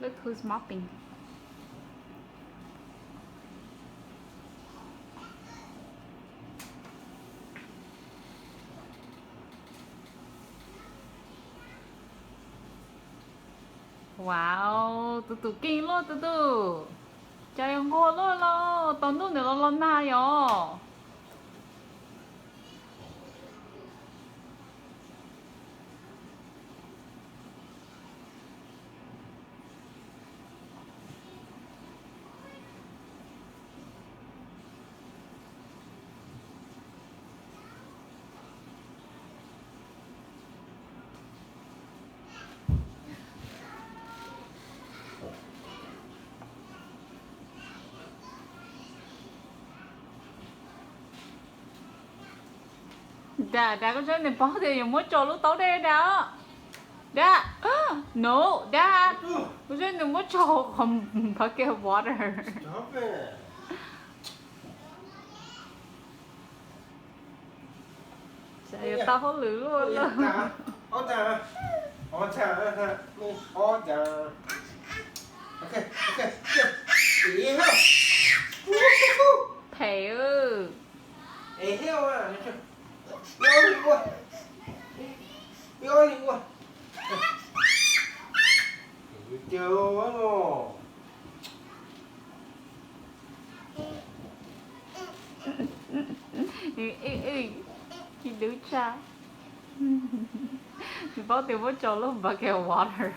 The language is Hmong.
Look who's mopping. Wow, tus tus keej luaj tus tus. Cas yuav nquag luaj los tau ntuj nws los los nag yom. Dab, dab, koj saib nws paub tias yuav muab tso lub taub dej dab. Dab, no, dab, koj saib nws muab tso qhov bucket water. Xav yuav tau hauj lwm luaj lawm. Phem. Tsis dub tshaj. Nws paub tias muab tso lub bucket water.